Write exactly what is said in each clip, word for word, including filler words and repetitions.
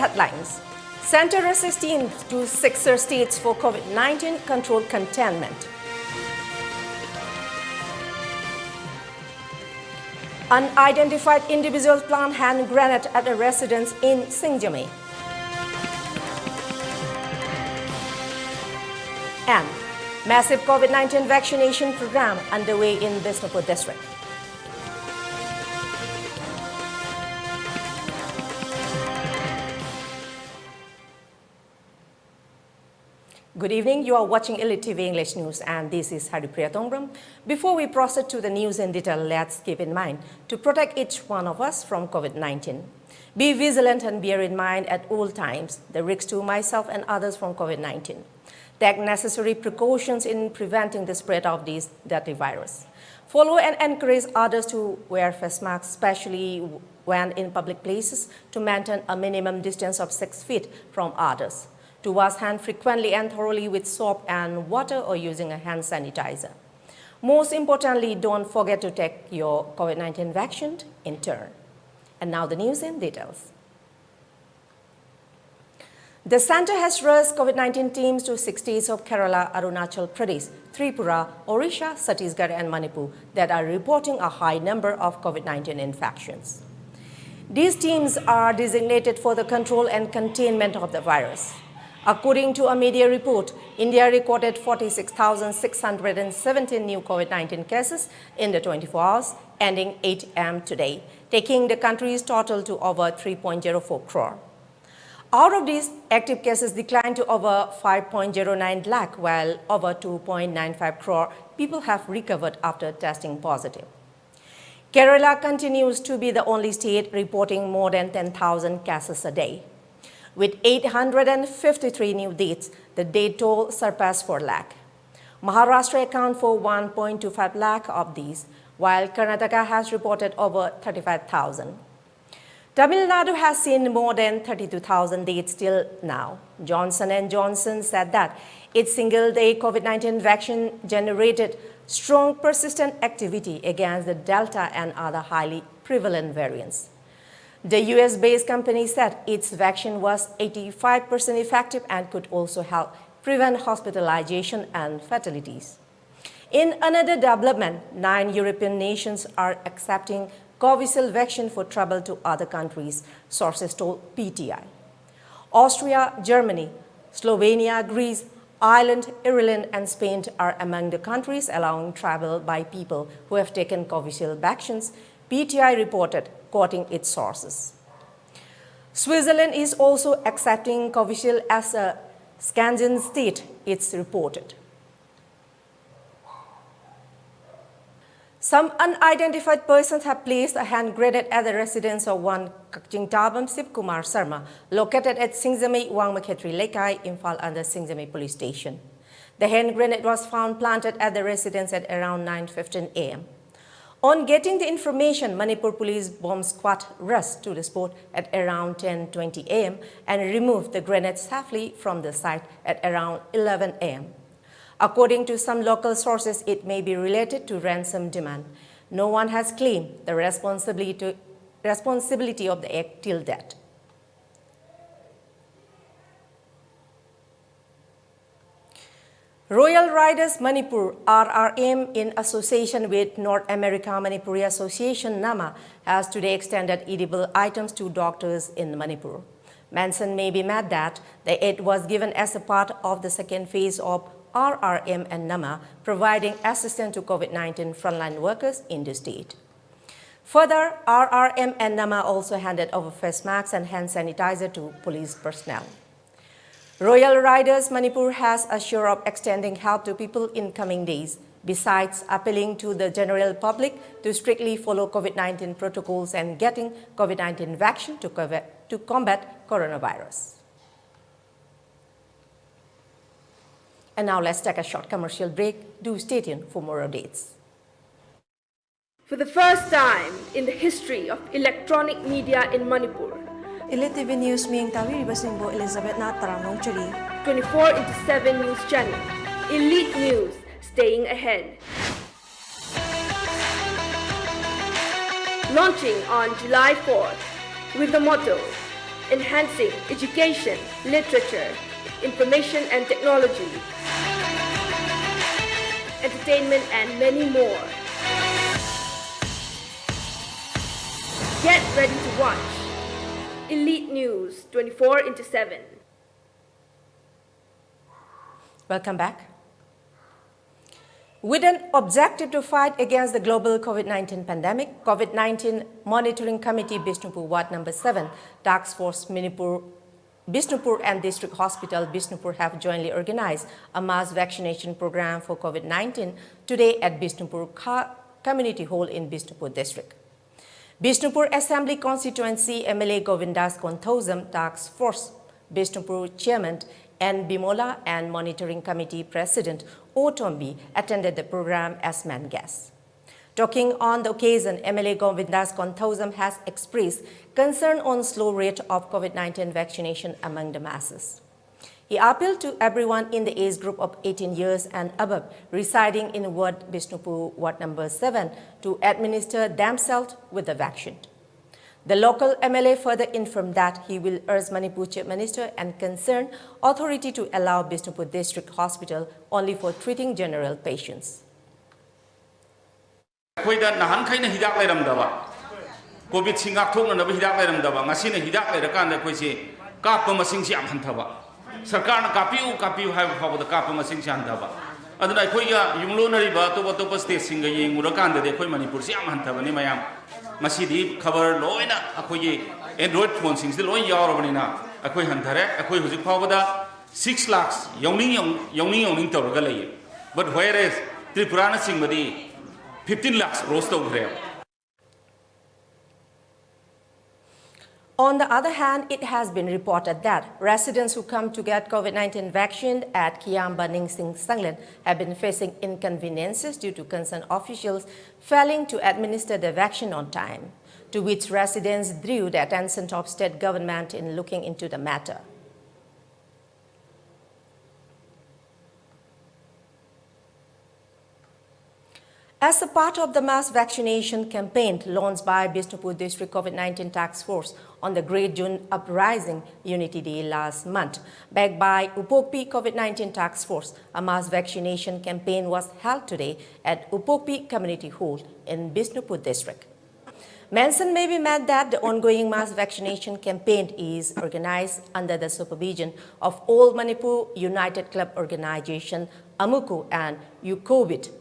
Headlines. Centre rushes team to six states for COVID nineteen control containment. Unidentified individual plant hand grenade at a residence in Singjami. And massive COVID nineteen vaccination program underway in Bishnupur district. Good evening. You are watching Elite T V English News, and this is Haripriya Tongbram. Before we proceed to the news in detail, let's keep in mind to protect each one of us from COVID nineteen. Be vigilant and bear in mind at all times the risks to myself and others from COVID nineteen. Take necessary precautions in preventing the spread of this deadly virus. Follow and encourage others to wear face masks, especially when in public places, to maintain a minimum distance of six feet from others. To wash hands frequently and thoroughly with soap and water or using a hand sanitizer. Most importantly, don't forget to take your COVID nineteen vaccine in turn. And now the news in details. The center has rushed COVID nineteen teams to six states of Kerala, Arunachal Pradesh, Tripura, Orissa, Chhattisgarh, and Manipur that are reporting a high number of COVID nineteen infections. These teams are designated for the control and containment of the virus. According to a media report, India recorded forty-six thousand six hundred and seventeen new COVID nineteen cases in the twenty-four hours ending eight a m today, taking the country's total to over three point zero four crore. Out of these, active cases declined to over five point zero nine lakh, while over two point nine five crore people have recovered after testing positive. Kerala continues to be the only state reporting more than ten thousand cases a day. With eight hundred and fifty-three new deaths, the death toll surpassed four lakh. Maharashtra accounts for one point two five lakh of these, while Karnataka has reported over thirty-five thousand. Tamil Nadu has seen more than thirty-two thousand deaths till now. Johnson and Johnson said that its single-day COVID nineteen vaccine generated strong persistent activity against the Delta and other highly prevalent variants. The U S-based company said its vaccine was eighty-five percent effective and could also help prevent hospitalization and fatalities. In another development, nine European nations are accepting Covishield vaccine for travel to other countries, sources told P T I. Austria, Germany, Slovenia, Greece, Ireland, Ireland, and Spain are among the countries allowing travel by people who have taken Covishield vaccines, P T I reported, quoting its sources. Switzerland is also accepting Covishield as a Schengen state, it's reported. Some unidentified persons have placed a hand grenade at the residence of one Kakching Tabam Sip Kumar Sharma, located at Singjamei Wangmakhetri Lekai, Imphal under Singjamei Police Station. The hand grenade was found planted at the residence at around nine fifteen a m. On getting the information, Manipur Police Bomb Squad rushed to the spot at around ten twenty a m and removed the grenade safely from the site at around eleven a m. According to some local sources, it may be related to ransom demand. No one has claimed the responsibility, responsibility of the act till date. Royal Riders Manipur, R R M, in association with North America Manipuri Association, NAMA, has today extended edible items to doctors in Manipur. Mention may be made that the aid was given as a part of the second phase of R R M and NAMA, providing assistance to COVID nineteen frontline workers in the state. Further, R R M and NAMA also handed over face masks and hand sanitizer to police personnel. Royal Riders Manipur has assured of extending help to people in coming days, besides appealing to the general public to strictly follow COVID nineteen protocols and getting COVID nineteen vaccine to, cover, to combat coronavirus. And now let's take a short commercial break. Do stay tuned for more updates. For the first time in the history of electronic media in Manipur, Elite T V News ꯃꯤꯡ ꯇꯥꯕꯤꯔꯤꯕꯁꯤꯡꯕꯨ ꯏꯂꯤꯖꯥꯕꯦꯠꯅ ꯇꯔꯥꯝꯅ ꯑꯣꯛꯆꯔꯤ꯫ Twenty-four into seven news channel, Elite News, staying ahead. Launching on July fourth, with the motto, enhancing education, literature, information and technology, entertainment and many more. Get ready to watch Elite News twenty-four into seven. Welcome back. With an objective to fight against the global COVID nineteen pandemic, COVID nineteen Monitoring Committee Bishnupur Ward number seven, Task Force Manipur, Bishnupur and District Hospital Bishnupur have jointly organized a mass vaccination program for COVID nineteen today at Bishnupur Kha Community Hall in Bishnupur District. Bishnupur Assembly Constituency M L A Govindas Konthoujam, Task Force Bishnupur Chairman N Bimola and Monitoring Committee President O Tombi attended the program as main guests. Talking on the occasion, M L A Govindas Konthoujam has expressed concern on slow rate of COVID nineteen vaccination among the masses. He appealed to everyone in the age group of eighteen years and above residing in Ward Bishnupur, Ward number seven, to administer themselves with the vaccine. The local M L A further informed that he will urge Manipur Chief Minister and concerned authority to allow Bishnupur District Hospital only for treating general patients. ꯑꯩꯈꯣꯏꯗ ꯅꯍꯥꯟꯈꯩꯅ ꯍꯤꯗꯥꯛ ꯂꯩꯔꯝꯗꯕ, ꯀꯣꯚꯤꯗꯁꯤ ꯉꯥꯛꯊꯣꯛꯅꯅꯕ ꯍꯤꯗꯥꯛ ꯂꯩꯔꯝꯗꯕ, ꯉꯁꯤꯅ ꯍꯤꯗꯥꯛ ꯂꯩꯔꯀꯥꯟꯗ ꯑꯩꯈꯣꯏꯁꯤ ꯀꯥꯞꯄ ꯃꯁꯤꯡꯁꯤ ꯌꯥꯝ ꯍꯟꯊꯕ, ꯁꯔꯀꯥꯔꯅ ꯀꯥꯞꯄꯤꯌꯨ ꯀꯥꯞꯄꯤꯌꯨ ꯍꯥꯏꯕ ꯐꯥꯎꯕꯗ ꯀꯥꯞꯄ ꯃꯁꯤꯡꯁꯤ ꯍꯟꯊꯕ꯫ ꯑꯗꯨꯅ ꯑꯩꯈꯣꯏꯒ ꯌꯨꯝꯂꯣꯟꯅꯔꯤꯕ ꯑꯇꯣꯞ ꯑꯇꯣꯞꯄ ꯁ꯭ꯇꯦꯠꯁꯤꯡꯒ ꯌꯦꯡꯉꯨꯔꯀꯥꯟꯗꯗꯤ ꯑꯩꯈꯣꯏ ꯃꯅꯤꯄꯨꯔꯁꯤ ꯌꯥꯝ ꯍꯟꯊꯕꯅꯤ꯫ ꯃꯌꯥꯝ ꯉꯁꯤꯗꯤ ꯈꯕꯔ ꯂꯣꯏꯅ ꯑꯩꯈꯣꯏꯒꯤ ꯑꯦꯟꯗ꯭ꯔꯣꯏꯗ ꯐꯣꯟꯁꯤꯡꯁꯤꯗ ꯂꯣꯏ ꯌꯥꯎꯔꯕꯅꯤꯅ ꯑꯩꯈꯣꯏ ꯍꯟꯊꯔꯦ꯫ ꯑꯩꯈꯣꯏ ꯍꯧꯖꯤꯛ ꯐꯥꯎꯕꯗ ꯁꯤꯛꯁ ꯂꯥꯛꯁ ꯌꯧꯅꯤꯡ ꯌꯧ- ꯌꯧꯅꯤꯡ ꯌꯧꯅꯤꯡ ꯇꯧꯔꯒ ꯂꯩꯌꯦ꯫ But whereas ꯇ꯭ꯔꯤꯄꯨꯔꯥꯅꯆꯤꯡꯕꯗꯤ ꯐꯤꯐꯇꯤꯟ ꯂꯥꯛꯁ ꯀ꯭ꯔꯣꯁ ꯇꯧꯈ꯭ꯔꯦ꯫ On the other hand, it has been reported that residents who come to get COVID nineteen vaccine at Kiyamba Ningsing Sanglen have been facing inconveniences due to concerned officials failing to administer the vaccine on time, to which residents drew the attention of state government in looking into the matter. As a part of the mass vaccination campaign launched by Bishnupur District COVID nineteen Task Force on the Great June Uprising Unity Day last month, backed by Upokpi COVID nineteen Task Force, a mass vaccination campaign was held today at Upokpi Community Hall in Bishnupur District. Mention may be made that the ongoing mass vaccination campaign is organized under the supervision of All Manipur United Club Organization, AMUCU, and UCOVID.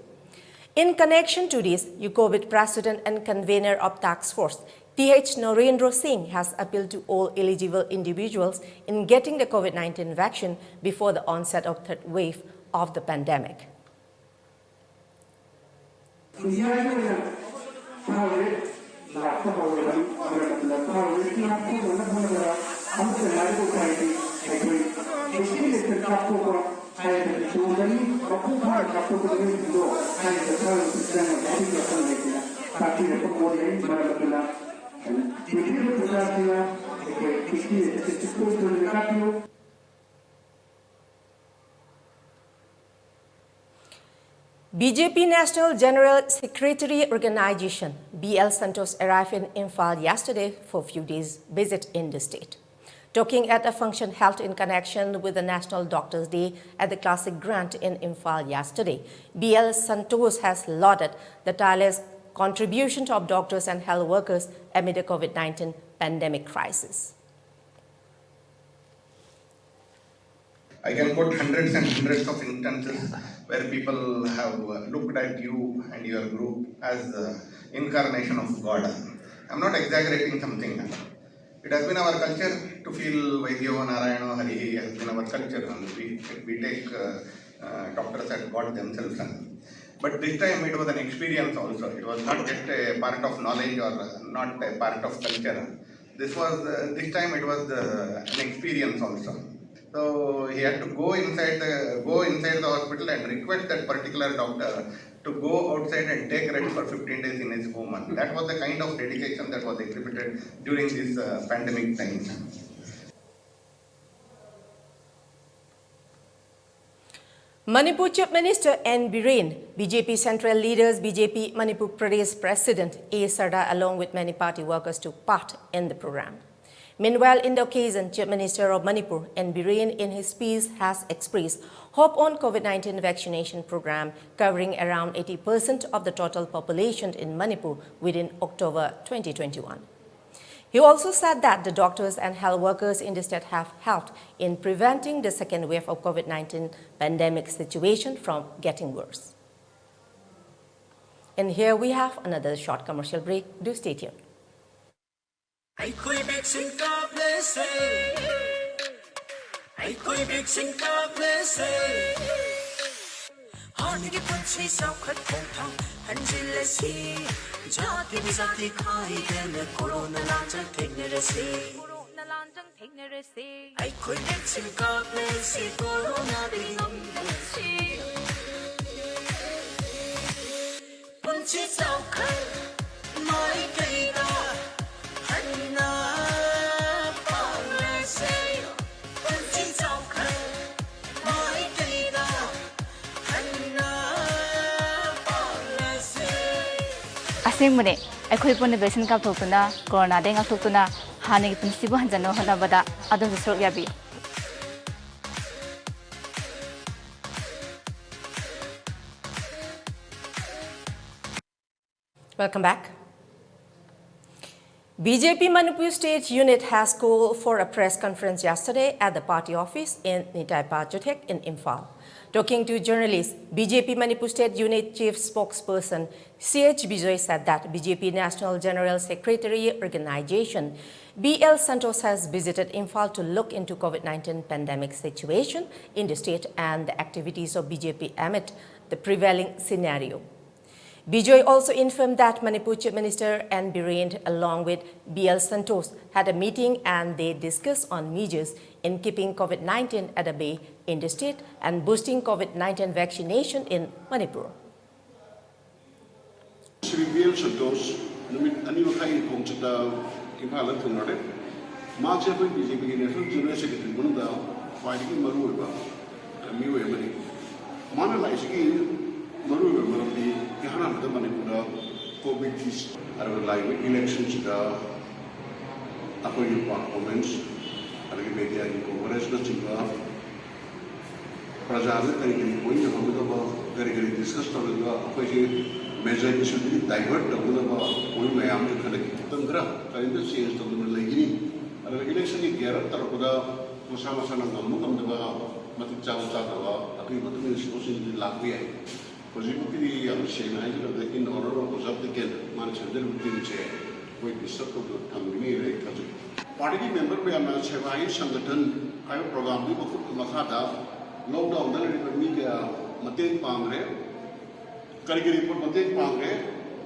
In connection to this, UCOVID President and Convener of Task Force, Th Narendra Singh has appealed to all eligible individuals in getting the COVID nineteen vaccine before the onset of third wave of the pandemic. ꯏꯟꯗꯤꯌꯥꯒꯤ ꯑꯣꯏꯅ ꯊꯥ ꯍꯧꯔꯦ ꯂꯥꯛꯄ ꯍꯧꯔꯕꯅꯤ꯫ ꯃꯔꯝ ꯑꯗꯨꯅ ꯊꯥ ꯍꯧꯔꯦ ꯂꯥꯛꯄ ꯉꯝꯅꯕ ꯍꯣꯠꯅꯕꯗ ꯑꯃꯠꯇ ꯉꯥꯏꯔꯕ ꯎꯄꯥꯏꯗꯤ ꯑꯩꯈꯣꯏ ꯚꯦꯛꯁꯤꯅꯦꯁꯟ ꯀꯥꯞꯊꯣꯛꯄ ꯍꯥꯏꯕꯗꯤ ꯇꯧꯒꯅꯤ꯫ ꯃꯄꯨꯡ ꯐꯥꯅ ꯀꯥꯞꯊꯣꯛꯄ ꯅꯨꯃꯤꯠꯇꯨꯗꯣ ꯍꯥꯏꯔꯤꯕ ꯊꯥ ꯍꯧꯔꯛꯄꯁꯤꯗ ꯅꯪꯅ ꯚꯦꯛꯁꯤꯟ ꯀꯥꯞꯐꯝ ꯂꯩꯇꯅ ꯀꯥꯞꯄꯤꯔꯛꯄ ꯄꯣꯠꯅꯤ꯫ ꯃꯔꯝ ꯑꯗꯨꯅ ꯅꯨꯄꯤꯔꯤꯕ ꯄ꯭ꯔꯖꯥꯁꯤꯡꯅ ꯑꯩꯈꯣꯏ ꯚꯦꯛꯁꯤꯅꯦꯁꯟꯁꯦ ꯁꯨꯡꯁꯣꯏ ꯁꯣꯏꯗꯅ ꯀꯥꯞꯄꯤꯌꯨ꯫ B J P National General Secretary Organization, B L Santosh arrived in Imphal yesterday for a few days visit in the state. Talking at a function held in connection with the National Doctors' Day at the Classic Grant in Imphal yesterday, B L Santosh has lauded the tireless contribution of doctors and health workers amid the COVID nineteen pandemic crisis. I can quote hundreds and hundreds of instances where people have uh, looked at you and your group as the incarnation of God. I'm not exaggerating something. It has been our culture to feel Vaidyo Narayano Harihi has been our culture. And we, we take uh, uh, doctors as God themselves. But this time it was an experience also. It was not just a part of knowledge or uh, not a part of culture. This was uh, this time it was uh, an experience also. So he had to go inside the go inside the hospital and request that particular doctor to go outside and take rest for fifteen days in his home. And that was the kind of dedication that was exhibited during these uh, pandemic times. Manipur Chief Minister N Biren, B J P Central Leaders, B J P Manipur Pradesh President A Sarda, along with many party workers took part in the program. Meanwhile, in the occasion, Chief Minister of Manipur N Biren in his speech has expressed hope on COVID nineteen vaccination program covering around eighty percent of the total population in Manipur within October twenty twenty-one. He also said that the doctors and health workers in the state have helped in preventing the second wave of COVID nineteen pandemic situation from getting worse. And here we have another short commercial break. Do stay tuned. ꯑꯩꯈꯣꯏ vaccine ꯀꯥꯞꯂꯁꯦ꯫ ꯑꯩꯈꯣꯏ vaccine ꯀꯥꯞꯂꯁꯦ꯫ ꯍꯥꯟꯅꯒꯤ ꯄꯨꯟꯁꯤ ꯆꯥꯎꯈꯠ ꯈꯣꯡꯊꯥꯡ ꯍꯟꯖꯤꯜꯂꯁꯤ꯫ ꯖꯥꯇꯤ ꯖꯥꯇꯤ ꯈꯥꯏꯗꯅ corona ꯂꯥꯟꯖꯪ ꯊꯦꯡꯅꯔꯁꯤ꯫ ꯀꯣꯔꯣꯅꯥ ꯂꯥꯟꯖꯪ ꯊꯦꯡꯅꯔꯁꯤ꯫ ꯑꯩꯈꯣꯏ ꯚꯦꯛꯁꯤꯟ ꯀꯥꯞꯂꯁꯤ, ꯀꯣꯔꯣꯅꯥꯗꯒꯤ ꯉꯝꯂꯁꯤ꯫ ꯄꯨꯟꯁꯤ ꯆꯥꯎꯈꯠ ꯃꯥꯏꯀꯩꯗ ꯍꯟꯅ ꯄꯥꯡꯂꯁꯦ꯫ ꯄꯨꯟꯁꯤ ꯆꯥꯎꯈꯠ ꯃꯥꯏꯀꯩꯗ ꯍꯟꯅ ꯄꯥꯡꯂꯁꯦ꯫ ꯑꯁꯦꯡꯕꯅꯦ, ꯑꯩꯈꯣꯏ ꯄꯨꯟꯅ ꯚꯦꯛꯁꯤꯟ ꯀꯥꯞꯊꯣꯛꯇꯨꯅ ꯀꯣꯔꯣꯅꯥꯗꯒꯤ ꯉꯥꯛꯊꯣꯛꯇꯨꯅ ꯍꯥꯟꯅꯒꯤ ꯄꯨꯟꯁꯤꯕꯨ ꯍꯟꯖꯟꯅꯕ ꯍꯣꯠꯅꯕꯗ ꯑꯗꯣꯝꯁꯨ ꯁꯔꯨꯛ ꯌꯥꯕꯤꯌꯨ꯫ Welcome back. B J P Manipur State Unit has called for a press conference yesterday at the party office in Nitai Pachuthek in Imphal. Talking to journalists, B J P Manipur State Unit Chief Spokesperson C H Bijoy said that B J P National General Secretary Organization B L Santosh has visited Imphal to look into COVID nineteen pandemic situation in the state and the activities of B J P amid the prevailing scenario. Bijoy also informed that Manipur Chief Minister N Biren, along with B L Santosh, had a meeting and they discussed on measures in keeping COVID nineteen at a bay in the state and boosting COVID nineteen vaccination in Manipur. Shri B L Santosh ꯅꯨꯃꯤꯠ ꯑꯅꯤ ꯃꯈꯥꯏꯒꯤ ꯈꯣꯡꯆꯠꯇ ꯏꯝꯐꯥꯜꯗ ꯊꯨꯡꯂꯔꯦ꯫ ꯃꯍꯥꯛꯁꯦ ꯑꯩꯈꯣꯏ B J ꯄꯤꯒꯤ national general secretary ꯃꯅꯨꯡꯗ ꯈ꯭ꯋꯥꯏꯗꯒꯤ ꯃꯔꯨꯑꯣꯏꯕ ꯃꯤꯑꯣꯏ ꯑꯃꯅꯤ꯫ ꯃꯥꯅ ꯂꯥꯛꯏꯁꯤꯒꯤ ꯃꯔꯨꯑꯣꯏꯕ ꯃꯔꯝꯗꯤ ꯏꯍꯥꯟ ꯍꯥꯟꯕꯗ ꯃꯅꯤꯄꯨꯔꯗ ꯀꯣꯚꯤꯗꯀꯤ ꯑꯗꯨꯒ ꯂꯥꯛꯏꯕ ꯏꯂꯦꯛꯁꯟꯁꯤꯗ ꯑꯩꯈꯣꯏꯒꯤ ꯄꯔꯐꯣꯔꯃꯦꯟꯁ ꯑꯗꯒꯤ ꯃꯦꯗꯤꯌꯥꯒꯤ ꯀꯣꯚꯔꯦꯖꯅꯆꯤꯡꯕ ꯄ꯭ꯔꯖꯥꯗ ꯀꯔꯤ ꯀꯔꯤ ꯄꯣꯏꯟ ꯌꯧꯍꯟꯒꯗꯕ, ꯀꯔꯤ ꯀꯔꯤ ꯗꯤꯁꯀꯁ ꯇꯧꯔꯒ ꯑꯩꯈꯣꯏꯁꯦ ꯃꯦꯖꯔ ꯏꯁꯨꯗꯒꯤ ꯗꯥꯏꯚꯔꯠ ꯇꯧꯒꯗꯕ ꯄꯣꯏꯟ ꯃꯌꯥꯝꯁꯨ ꯈꯟꯅꯈꯤ꯫ ꯃꯇꯝ ꯈꯔ ꯀꯔꯤꯝꯇ ꯆꯦꯟꯖ ꯇꯧꯗꯅ ꯂꯩꯒꯅꯤ꯫ ꯑꯗꯨꯒ ꯏꯂꯦꯛꯁꯟꯒꯤ ꯒꯤꯌꯔ ꯑꯞ ꯇꯧꯔꯛꯄꯗ ꯃꯁꯥ ꯃꯁꯥꯅ ꯉꯝꯕ ꯉꯝꯗꯕ, ꯃꯇꯤꯛ ꯆꯥꯕ ꯆꯥꯗꯕ, ꯑꯗꯨꯒꯤ ꯃꯇꯨꯡ ꯏꯟꯅ ꯁꯤꯇꯣꯛꯁꯤꯡꯗꯤ ꯂꯥꯛꯄ ꯌꯥꯏ꯫ ꯍꯧꯖꯤꯛꯐꯥꯎꯒꯤꯗꯤ ꯌꯥꯝ ꯁꯦꯡꯅ ꯍꯥꯏꯖꯔꯕꯗ, in honor of Ojha Teken, ꯃꯥꯅ ꯁꯦꯝꯖꯔꯤꯕ ꯇꯤꯝꯁꯦ ꯑꯩꯈꯣꯏ ꯗꯤꯁꯇꯔꯕ ꯇꯧꯗꯅ ꯊꯝꯒꯅꯤ ꯍꯥꯏꯅ ꯑꯩ ꯊꯥꯖꯩ꯫ ꯄꯥꯔꯇꯤꯒꯤ ꯃꯦꯝꯕꯔ ꯃꯌꯥꯝꯅ ꯁꯦꯕꯥ ꯍꯤ ꯁꯪꯒꯊꯟ ꯍꯥꯏꯕ ꯄ꯭ꯔꯣꯒ꯭ꯔꯥꯝꯗꯨꯒꯤ ꯃꯈꯨꯠ ꯃꯈꯥꯗ ꯂꯣꯛꯗꯥꯎꯟꯗ ꯂꯩꯔꯤꯕ ꯃꯤ ꯀꯌꯥ ꯃꯇꯦꯡ ꯄꯥꯡꯈ꯭ꯔꯦ, ꯀꯔꯤ ꯀꯔꯤ ꯄꯣꯠ ꯃꯇꯦꯡ ꯄꯥꯡꯈ꯭ꯔꯦ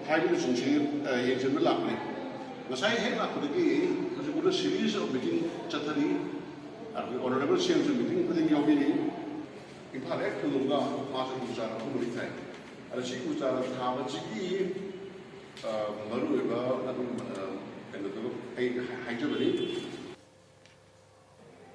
ꯍꯥꯏꯕꯅꯆꯤꯡꯁꯤ, ꯑ, ꯌꯦꯡꯁꯤꯟꯕ ꯂꯥꯛꯄꯅꯤ꯫ ꯉꯁꯥꯏ ꯍꯦꯛ ꯂꯥꯛꯄꯗꯒꯤ ꯍꯧꯖꯤꯛ ꯐꯥꯎꯗ series of meeting ꯆꯠꯊꯔꯤ꯫ ꯑꯗꯨꯒ ꯑꯣꯅꯔꯦꯕꯜ ꯁꯤ ꯑꯦꯝꯁꯨ ꯃꯤꯇꯤꯡ ꯈꯨꯗꯤꯡ ꯌꯥꯎꯕꯤꯔꯤ꯫ ꯏꯝꯐꯥꯜ ꯍꯦꯛ ꯊꯨꯡꯂꯕꯒ ꯃꯥꯁꯨ ꯎ ꯆꯥꯔ ꯑꯍꯨꯝ ꯃꯔꯤ ꯊꯥꯏ꯫ ꯑꯗ ꯁꯤ ꯎ ꯆꯥꯔ ꯊꯥꯕꯁꯤꯒꯤ, ꯑ, ꯃꯔꯨꯑꯣꯏꯕ ꯑꯗꯨꯝ, ꯑ, ꯀꯩꯅꯣꯗꯣ ꯑꯩ ꯍꯥꯏꯖꯕꯅꯤ꯫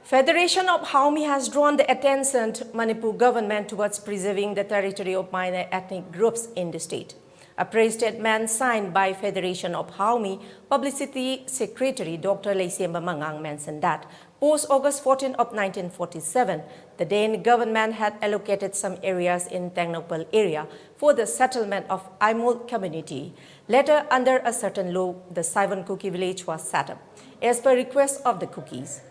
Federation of Haomi has drawn the attention to Manipur government towards preserving the territory of minor ethnic groups in the state. A press statement signed by Federation of Haomi Publicity Secretary Doctor Leisemba Mangang mentioned that post August fourteen of nineteen forty-seven, the then government had allocated some areas in Tengnoupal area for the settlement of Aimol community. Later, under a certain law, the Saiwan Kuki village was set up, as per request of the Kukis.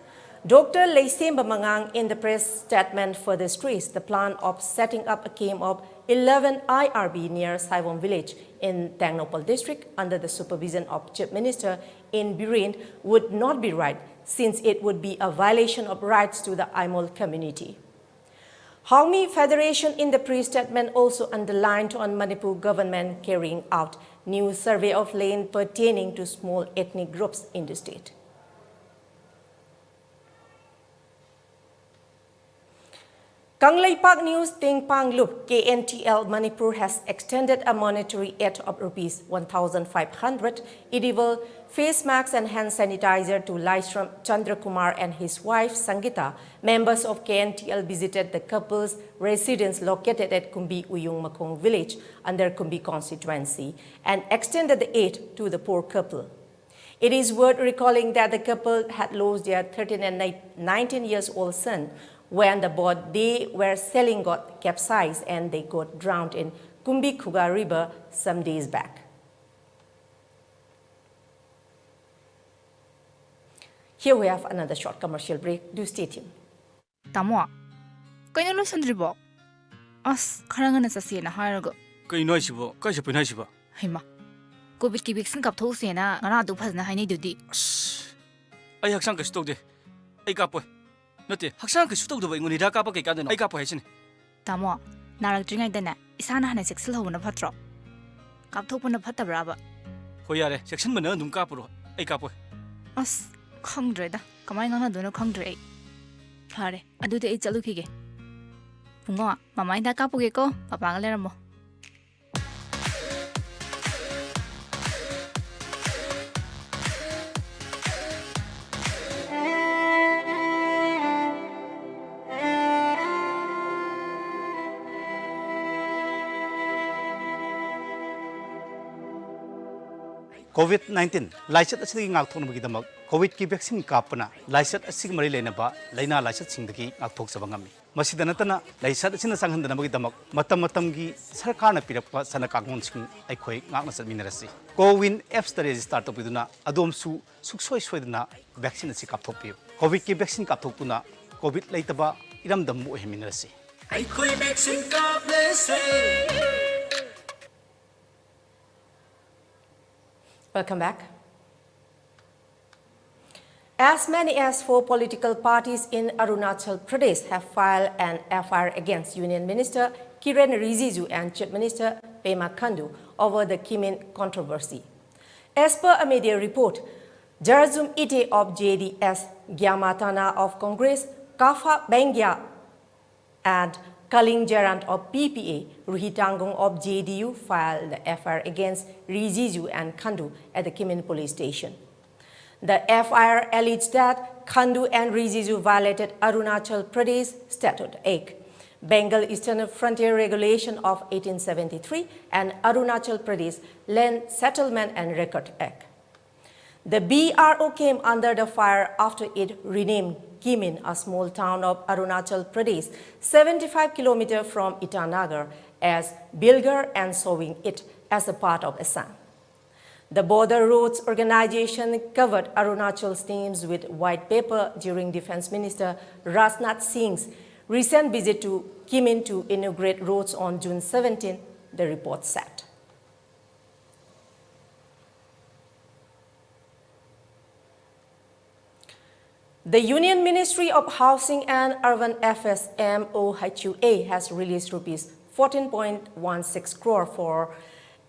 Doctor Leisemba Mangang in the press statement further stressed the plan of setting up a camp of eleven I R B near Saiwan village in Tengnoupal district under the supervision of Chief Minister N Biren would not be right, since it would be a violation of rights to the Aimol community. Haomi Federation in the press statement also underlined on Manipur government carrying out new survey of land pertaining to small ethnic groups in the state. Kangleipak News Tengpang Lup, K N T L Manipur has extended a monetary aid of rupees one thousand five hundred, edible face masks and hand sanitizer to Laishram Chandra Kumar and his wife Sangita. Members of K N T L visited the couple's residence located at Kumbi Uyung Makong village under Kumbi constituency and extended the aid to the poor couple. It is worth recalling that the couple had lost their thirteen and nineteen years old son when the boat they were sailing got capsized and they got drowned in Kumbi Khuga River some days back. Here we have another short commercial break. Do stay tuned. ꯇꯥꯃꯣ, ꯀꯩꯅꯣ ꯂꯣꯏꯁꯟꯗ꯭ꯔꯤꯕꯣ? ꯑꯁ, ꯈꯔ ꯉꯟꯅ ꯆꯠꯁꯦꯅ ꯍꯥꯏꯔꯒ꯫ ꯀꯩꯅꯣ ꯍꯥꯏꯁꯤꯕꯣ? ꯀꯥꯏ ꯆꯠꯄꯩꯅꯣ ꯍꯥꯏꯁꯤꯕꯣ? ꯍꯩꯃꯥ, ꯀꯣꯚꯤꯗꯀꯤ ꯚꯦꯛꯁꯤꯟ ꯀꯥꯞꯊꯣꯛꯎꯁꯦꯅ ꯉꯔꯥꯡ ꯑꯗꯨ ꯐꯖꯅ ꯍꯥꯏꯅꯩꯗꯨꯗꯤ꯫ ꯑꯩ ꯍꯛꯆꯥꯡ ꯀꯩꯁꯨ ꯇꯧꯗꯦ꯫ ꯑꯩ ꯀꯥꯞꯄꯣꯏ꯫ ꯅꯠꯇꯦ, ꯍꯛꯆꯥꯡ ꯀꯩꯁꯨ ꯇꯧꯗꯕ ꯑꯩꯉꯣꯟꯗ ꯍꯤꯗꯥꯛ ꯀꯥꯞꯄ ꯀꯩ ꯀꯥꯟꯗꯅꯣ? ꯑꯩ ꯀꯥꯞꯄꯣꯏ ꯍꯥꯏꯁꯤꯅꯤ꯫ ꯇꯥꯃꯣ, ꯅꯥꯔꯛꯇ꯭ꯔꯤꯉꯩꯗꯅꯦ ꯏꯁꯥꯅ ꯍꯥꯟꯅ ꯆꯦꯛꯁꯤꯜꯍꯧꯕꯅ ꯐꯠꯇ꯭ꯔꯣ? ꯀꯥꯞꯊꯣꯛꯄꯅ ꯐꯠꯇꯕ꯭ꯔꯥꯕ? ꯍꯣꯏ, ꯌꯥꯔꯦ, ꯆꯦꯛꯁꯤꯟꯕ ꯅꯪ ꯑꯗꯨꯝ ꯀꯥꯞꯄꯨꯔꯣ꯫ ꯑꯩ ꯀꯥꯞꯄꯣꯏ꯫ ꯑꯁ, ꯈꯪꯗ꯭ꯔꯦꯗ, ꯀꯃꯥꯏꯅ ꯉꯥꯡꯅꯗꯣꯏꯅꯣ ꯈꯪꯗ꯭ꯔꯦ ꯑꯩ꯫ ꯐꯔꯦ, ꯑꯗꯨꯗꯤ ꯑꯩ ꯆꯠꯂꯨꯈꯤꯒꯦ꯫ ꯕꯨꯡꯉꯣ, ꯃꯃꯥ ꯍꯤꯗꯥꯛ ꯀꯥꯞꯄꯨꯒꯦꯀꯣ, ꯄꯄꯥꯒ ꯂꯩꯔꯝꯃꯣ꯫ ꯀꯣꯚꯤꯗ ꯅꯥꯏꯟꯇꯤꯟ ꯂꯥꯏꯆꯠ ꯑꯁꯤꯗꯒꯤ ꯉꯥꯛꯊꯣꯛꯅꯕꯒꯤꯗꯃꯛ ꯀꯣꯚꯤꯗꯀꯤ ꯚꯦꯛꯁꯤꯟ ꯀꯥꯞꯄꯅ ꯂꯥꯏꯆꯠ ꯑꯁꯤꯒ ꯃꯔꯤ ꯂꯩꯅꯕ ꯂꯥꯏꯅꯥ ꯂꯥꯏꯆꯠꯁꯤꯡꯗꯒꯤ ꯉꯥꯛꯊꯣꯛꯆꯕ ꯉꯝꯃꯤ꯫ ꯃꯁꯤꯗ ꯅꯠꯇꯅ ꯂꯥꯏꯆꯠ ꯑꯁꯤꯅ ꯆꯪꯍꯟꯗꯅꯕꯒꯤꯗꯃꯛ ꯃꯇꯝ ꯃꯇꯝꯒꯤ ꯁꯔꯀꯥꯔꯅ ꯄꯤꯔꯛꯄ ꯆꯠꯅ ꯀꯥꯡꯂꯣꯟꯁꯤꯡ ꯑꯩꯈꯣꯏ ꯉꯥꯛꯅ ꯆꯠꯃꯤꯟꯅꯔꯁꯤ꯫ ꯀꯣꯋꯤꯟ ꯑꯦꯞꯁꯇ ꯔꯦꯖꯤꯁꯇꯥꯔ ꯇꯧꯕꯤꯗꯨꯅ ꯑꯗꯣꯝꯁꯨ ꯁꯨꯡꯁꯣꯏ ꯁꯣꯏꯗꯅ ꯚꯦꯛꯁꯤꯟ ꯑꯁꯤ ꯀꯥꯞꯊꯣꯛꯄꯤꯌꯨ꯫ ꯀꯣꯚꯤꯗꯀꯤ ꯚꯦꯛꯁꯤꯟ ꯀꯥꯞꯊꯣꯛꯇꯨꯅ ꯀꯣꯚꯤꯗ ꯂꯩꯇꯕ ꯏꯔꯝꯗꯝ ꯑꯃ ꯑꯣꯏꯍꯟꯃꯤꯟꯅꯔꯁꯤ꯫ ꯑꯩꯈꯣꯏ vaccine ꯀꯥꯞꯂꯁꯦ꯫ Welcome back. As many as four political parties in Arunachal Pradesh have filed an F I R against Union Minister Kiren Rijiju and Chief Minister Pema Khandu over the Kimin controversy. As per a media report, Jarzum Ite of J D S, Gyama Tana of Congress, Kafa Bengya And Kaling Jarand of P P A, Ruhi Tangong of J D U filed the F I R against Rijiju and Khandu at the Kimin police station. The F I R alleged that Khandu and Rijiju violated Arunachal Pradesh Statute eight, Bengal Eastern Frontier Regulation of eighteen seventy-three, and Arunachal Pradesh Land Settlement and Record Act. The B R O came under the fire after it renamed Kimin, a small town of Arunachal Pradesh, seventy-five kilometers from Itanagar, as Bilgar and showing it as a part of Assam. The Border Roads Organization covered Arunachal's names with white paper during Defense Minister Rajnath Singh's recent visit to Kimin to inaugurate roads on June seventeen, the report said. The Union Ministry of Housing and Urban Affairs, M O H U A, has released rupees fourteen point one six crore for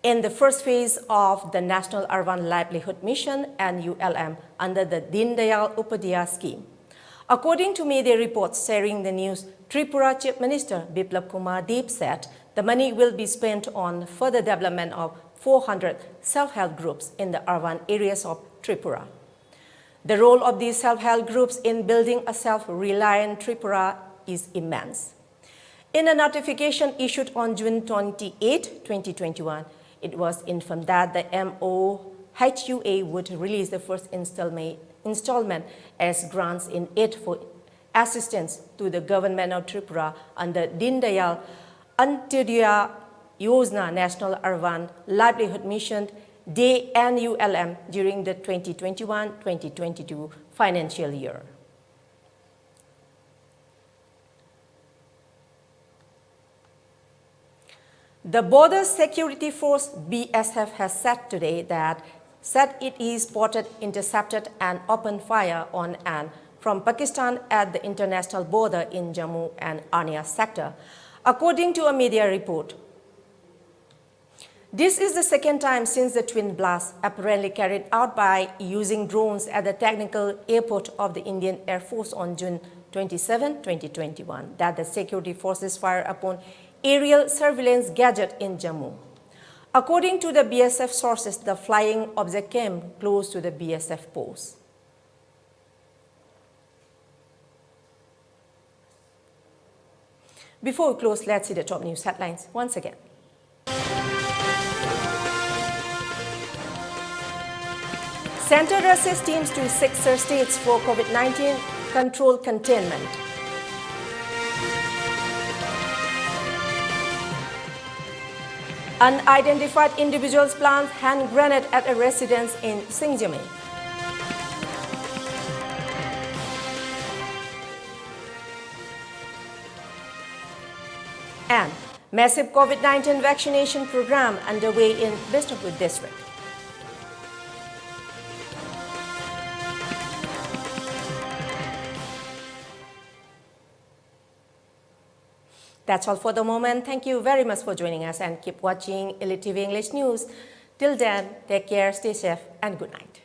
in the first phase of the National Urban Livelihood Mission, N U L M, under the Deen Dayal Upadhyaya scheme. According to media reports sharing the news, Tripura Chief Minister Biplab Kumar Deb said the money will be spent on further development of four hundred self-help groups in the urban areas of Tripura. The role of these self-help groups in building a self-reliant Tripura is immense. In a notification issued on June twenty-eighth, twenty twenty-one, it was informed that the M O H U A would release the first installment, installment as grants in aid for assistance to the government of Tripura under Deen Dayal Antyodaya Yojana National Urban Livelihood Mission, the N U L M, during the twenty twenty-one twenty twenty-two financial year. The Border Security Force, B S F, has said today that said it is spotted, intercepted and opened fire on and from Pakistan at the international border in Jammu and Anya sector, according to a media report. This is the second time since the twin blast, apparently carried out by using drones at the technical airport of the Indian Air Force on June twenty-seven, twenty twenty-one, that the security forces fire upon aerial surveillance gadget in Jammu. According to the B S F sources, the flying object came close to the B S F post. Before we close, let's see the top news headlines once again. Centre rushes teams to six states for COVID nineteen control containment. Unidentified individuals plant hand grenade at a residence in Singjamei. And massive COVID nineteen vaccination program underway in Bishnupur district. That's all for the moment. Thank you very much for joining us and keep watching Elite T V English News. Till then, take care, stay safe, and good night.